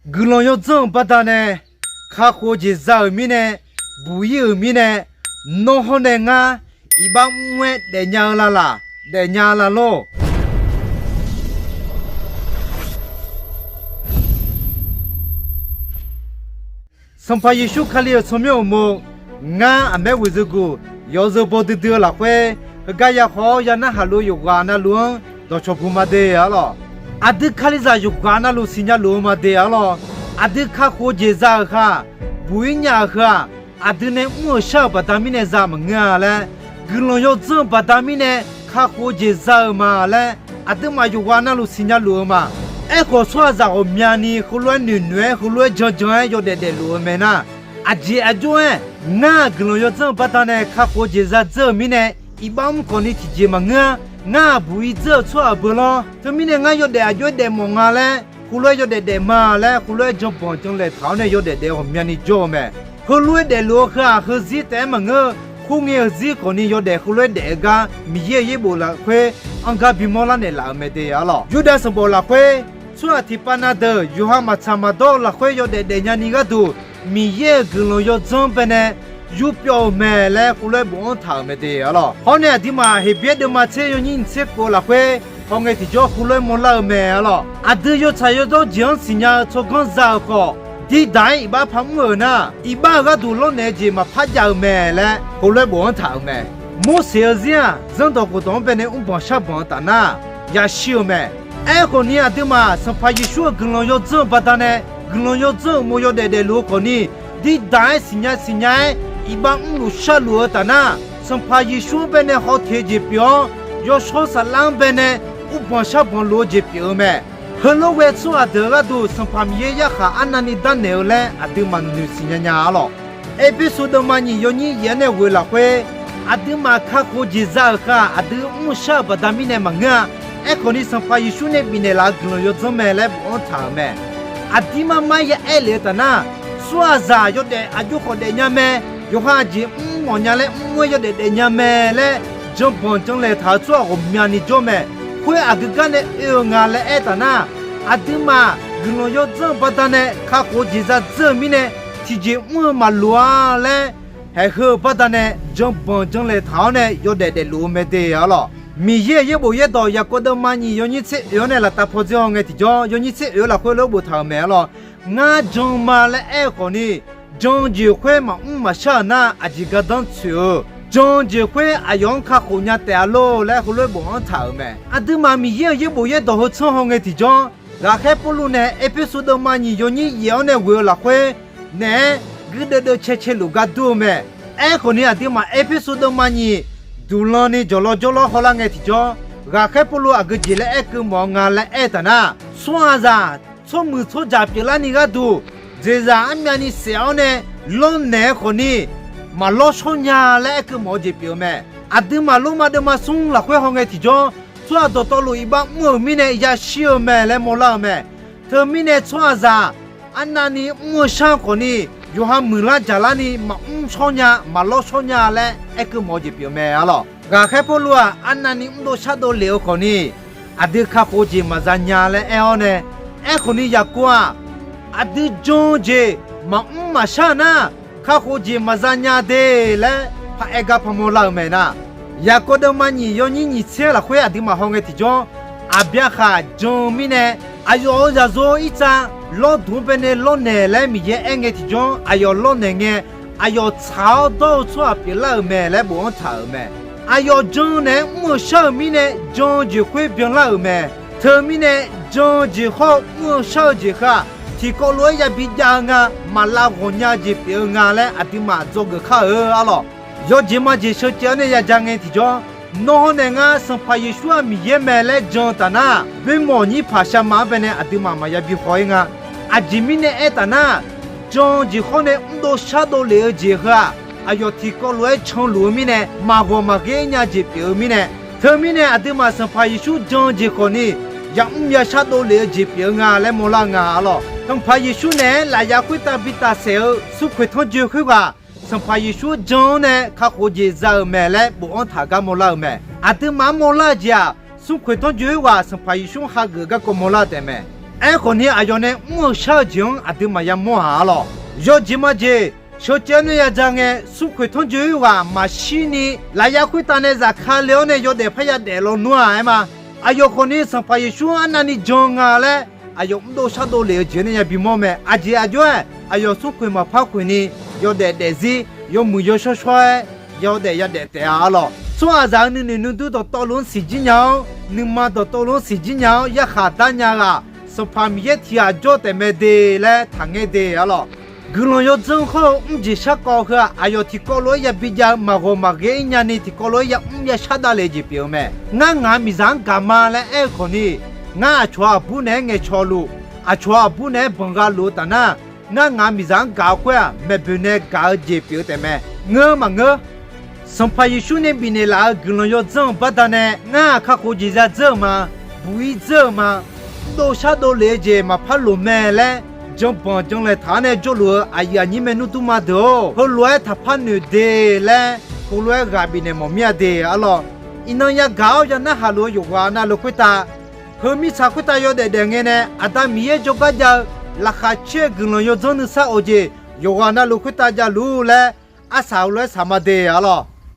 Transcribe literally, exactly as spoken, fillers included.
Guiqlanq yawdzanr-euq baqdanae kakhof-eu jeq za-euq mirnae, buq-ir-euq mirnae, nawr hawr nae ngar iqbax mr-aer daefnya-eu lalaq daefnya la lor. Sanqpaq Yeqsur Kali-euq tsawrmyanr uqmov, ngar aqmaer ghoeqzeu guq yawzeu baw duidui-eu lafkhoer, heugar ya haw-awr ya narhaq luf-eu yawqghaq navluf-anr dawqcawq buq ma de arlawq. Aqdui Kalizaq yawqghaq navluf siqnya luf-eu ma de arlawq. Aqdui kakhof-eu jeq za-euq khaq, buq-ir nya-euq heu-aq, aqdui nae mr-euq shar-euq baqda mirnae za maqngeur-a laer, guiqlanq yawdzanr-eu baqda mirnae kakhof-eu jeq za-euq ma laer, aqduimaf yawqghaq navluf siqnya luf-eu ma. Aerkhawf, tsawrhaqzaq ghawqmyani heulof-aer noeqnoeq-aer, heulof-aer janjan-aer yawdaef daefluf-eu mae nar, aqjeq aqjox-aer, ngar-aq guiqlanq yawdzanr-eu baqdanae kakhof-eu jeq za dzeur-euq mirnae, iqbax mr khawfni tiqjeq maqngeur-a. Ngar-aq buq-ir dzeur-euq tsawrhaq beu lawr. Teumirnae ngar yawdaef aqjox-aer daefmawf nga laer, heulof-aer yawdaef daef ma laer, heulof-aer janbanq janlaeq taq-awr nae yawdaef daef-eu ghawqmyani jawr-eu mae. Heulof-aer daefluf-eu heu-aq, heuzir taef-aer maqngeur-eu, khoerngae-euq zir khawfni yawdaef heulof-aer daef-eu gar Miqyaer-euq yaerbof lafkhoer anr gar bimawr lar naeqlaf-euq mae de arlawq. Yurdav sanqbof lafkhoer, tsawrhaq tiqpav na deuq yawqha maqtsaq maqdawr-eu lafkhoer yawdaef daefnya ni gharduq, Miqyaer-euq guiqlanq yawdzanr baenae yur pyawv-eu mae laer heulof-aer bofanr taq-euq mae de arlawq. Hawr nae aqduimaf Heqbyaer deuvma tser yawnyir nyiq tser kov-eu lafkhoer hawngae tiqjawr heulof-aer mawrlar-eu mae arlawq. Aqdui yawtsaq yawdawr jeq-anr siqnya-eu tsawrganr za-eu khawf, dirdaq-aer iqbax parmr-euq nar, iqbax-euq gharduq lawrnaeq-eu jeq maqpar jav-eu mae laer heulof-aer bofanr taq-euq mae. Morseq-eu zir-aq, zanrdawq khofdawq-anr baenae mrbanq sharbanq-eu taf nar, yashir-eu mae. Aerkhawfni, aqduimaf Sanqpaq Yeqsur-euq guiqlanq yawdzanr-eu baqdanae, guiqlanq yawdzanr-euq uqmov yawdaef daefluf-eu khawfni, dirdaq-aer siqnya siqnya-aer iqbax mrluf sharluf-eu taf nar, Sanqpaq Yeqsur-anr baenae haw teq-eu jeq pyeuf-awr, yawshawr saflar-anr baenae mrbanq sharbanq luf-eu jeq pyeuf-eu mae. Heulof ghae tsawrhaq deuq-euq gharduq Sanqpaq Miqyaer yarkhaq arnavni darnaeq-eu laer aqduimaf noeq siqnya nya arlawq. Erpersu deuvma nyiq yawnyir yaef-anr nae ghoeq lafkhoer, aqduimaf kakhof jeq za-euq khaq, aqdui mr-eu shar-euq baqda mirnae maqngeur-a. Aerkhawfni, Sanqpaq Yeqsur nae bifnaeq laf-euq guiqlanq yawdzanr mae laer bofanr taq-euq mae. Aqdirmar mar ya aer lef-eu taf nar, tsawrhaqzaq yawdaef aqjox khawf daefnya mae. Yawqha jeq mrmawf nya laer mr-aer yawdaef daefnya mae laer janbanq janlaeq taq-euq tsawrhaq ghawqmyani jawr mae. Khoer aqgeu gar nae oe-eu nga laer aer taf nar, aqduimaf guiqlanq yawdzanr-eu baqdanae kakhof jeq za dzeur-eu mirnae, tiqjeq mr-eu maqloq-a laer, haeq heu-eu baqdanae janbanq janlaeq taq-awr nae yawdaef daefluf-eu mae de arlawq. Miqyaer-euq yaerbof yaerdawq Yaqkov deuvma nyiq yawnyir tser oeq-anr nae laftav paw dzer hawngae tiqjawr, yawnyir tser oeq-eu lafkhoer lof-aer boftaq-euq mae arlawq. Ngar jan ma laer aer-eu khawfni, jan-eu jeq khoer maqmr maqshar-euq nar, aqjeq gardanr tsoeq-eu, jan-eu jeq khoer aqyawf-anr kakhof nya taef-a lor laer heulof-aer bofanr taq-euq mae. Aqduimaf Miqyaer-euq yaerbof yaerdawq heu tsanr hawngae tiqjawr, ghaqkhaer Pawrluv nae Erpersu deuvma nyiq yawnyir yaef-anr nae ghoeq-eu lafkhoer naeq-aer guirdeuv deuv cae cae luf gar dur-eu mae. Aerkhawfni, aqduimaf Erpersu deuvma nyiq duqlan ni jawqlawr jawrlawr hawlar ngae tiqjawr, ghaqkhaer Pawrluv aqgeu jeq laer aer keuv mawf-eu nga laer aer taf nar, tsawrhaqzaq tsawrmuiq tsawrjaq pyeuflarni gharduq, jeqzaq armyavni saef-awr nae lawrnaeq-eu khawfni, maqlawr shawr nya laer aer keuv mawf-eu jeq pyeuf-eu mae. Aqduimaf Lormav deuvma smr lafkhoer hawngae tiqjawr, tsawrhaq dawqtawvluf iqbax mr-euq mirnae yashir-eu mae laer mawrlar-eu mae. Teumirnae tsawrhaqzaq arnavni mr-eu shar-eu khawfni, yawqha muiqlar jaqlarni maqmr shawr nya, maqlawr shawr nya laer aer keuv mawf-eu jeq pyeuf mae arlawq. Ghaqkhaer Pawrluv-aq, arnavni mrdov shardov lef-eu khawfni, aqdui kakhof jeq maqza nya laer aer-awr nae, aerkhawfni Yaqkov-aq, aqdui jan-eu jeq maqmr maqshar-eu nar, kakhof jeq maqza nya de laer paraer gar parmawr lar-eu mae nar. Yaqkov deuvma nyiq yawnyir nyiq tser lafkhoer aqduimaf hawngae tiqjawr, Aqbyaqhaq jan-eu mirnae, aqyawf-euq zaqyo irtsav lawrduq-anr baenae lawrnaeq laer Miqyaer aerngae tiqjawr, aqyawf lawrnaeq ngae, aqyawf tsaq-awr dawr-eu tsawrhaq pyeuflar-euq mae laer bofanr taq-euq mae. Aqyawf jan naeq-aer mr-eu shar-euq mirnae, jan-eu jeq khoer byanlar-euq mae. Teumirnae, jan-eu jeq hawr-eu mr-eu shar-eu jeq heu-aq, tiqkawv lof-aer yabi jav-eu nga, maqlav ghawqnya-eu jeq pyeuf-eu nga laer aqduimaf dzawgeuf kar-eu arlawq. Yawjeq majeq sheucaev-awr nae yaja ngae tiqjawr, nawr hawr nae ngar Sanqpaq Yeqsur-aq Miqyaer mae laer jan-eu taf nar, boermawq nyir paq sharma-anr baenae aqduimaf maqya bi haw-ir nga. Aqjeq mirnae aertaf nar, jan-eu jeq hawr nae mrdov shardov lef-eu jeq heu-aq, aqyawf tiqkawv lof-aer canluf-eu mirnae, maqghawq maqghae nya jeq pyeuf-eu mirnae, teumirnae aqduimaf Sanqpaq Yeqsur jan-eu jeq khawfni, yamr yashar dovlef-eu jeq pyeuf-eu nga laer mawrlar-eu nga arlawq. Sanqpaq Yeqsur naeq-aer lafyaq khoertav bitaf saef-eu smrkhoeq tanrjoe khoerghaq, Sanqpaq Yeqsur jan-anr nae kakhof jeq za-euq mae laer bofanr taq gar mawrlar-eu mae. Aqduimaf-anr mawrlar-eu jeq-aq, smrkhoeq tanrjoe khoerghaq Sanqpaq Yeqsur-anr hageuf garkawv mawrlar-eu taef mae. Aerkhawf ni, aqyawf nae mr-eu shar-eu jeq-anr aqduimaf yamawr-aq arlawq. Yawjeq majeq sheucaev-awr nae yadza ngae, smrkhoeq tanrjoe-ir ghaq maqshir ni lafyaq khoertav nae zafkale-awr nae yawdaef parya daef lawnmr-aq aer ma. Aqyawf khawf ni Sanqpaq Yeqsur-anr arnavni jan nga laer, aqyawf mrdov shardov lef-eu jeq-anr nae yabi mawr mae. Aqjeq aqjox-aer, aqyawf smrkhoeq maqpar khoeq ni yawdaef daefzir, yawmuiq yawshawr shawr-aer yawdaef yadaef taef-a arlawq. Tsawrhaqzaq-euq nuinoeq nuidur dawqtawvluf-anr siqjir nya-awr, nuima dawqtawvluf-anr siqjir nya-awr, yarkhaq dar nya ghaq Sanqpaq Miqyaer tiq ghaq jawr taef mae de laer taqngaer de arlawq. Guiqlanq yawdzanr hawr-eu mrjeq sharkawv heu-aq, aqyawf tiqkawv lof-aer yabi jav-eu maqghawq maqghae-ir nyani tiqkawv lof-aer yamr yashar davlef-eu jeq pyeuf-eu mae. Ngar ngaq-euq miqzaq-anr gaq ma laer aer-eu khawf ni, ngar aqcawq-euq aqbur naeq-aer ngaeqcawq luf, aqcawq-euq aqbur naeq-aer banqgha luf-eu taf nar, ngar ngaq-euq miqzaq-anr gaq-eu khoer-aq, maeqboeq nae gaq-eu jeq pyeuf-eu taef mae. Ngeur maqngeur. Sanqpaq Yeqsur nae bifnaeq laf-euq guiqlanq yawdzanr-euq baqdanae, ngar-aq kakhof jeq zadzeur-euq ma, buq-ir dzeur-euq ma, mrdov shardov lef-eu jeq maqpar loq mae laer, janbanq janlaeq taq-anr nae jawrluf-eu aqyuif aqnyir maernmr durma deuq-or, heulof-aer taqpar noeq de laer, heulof-aer ghaq bifnaeq mawf mir-a de arlawq. Iqnan yagaq-awr yanarhaq luf-eu yawqghaq navluf khoertav, heu mirtsaq khoertav yawdaef daef ngae nae Aqda Miqyaer jawrgar jav-eu laqkhaq caer-eu guiqlanq yawdzanr nuisar of jeq yawqghaq navluf khoertav javluf laer, arsaq heulof-aer saq ma de arlawq.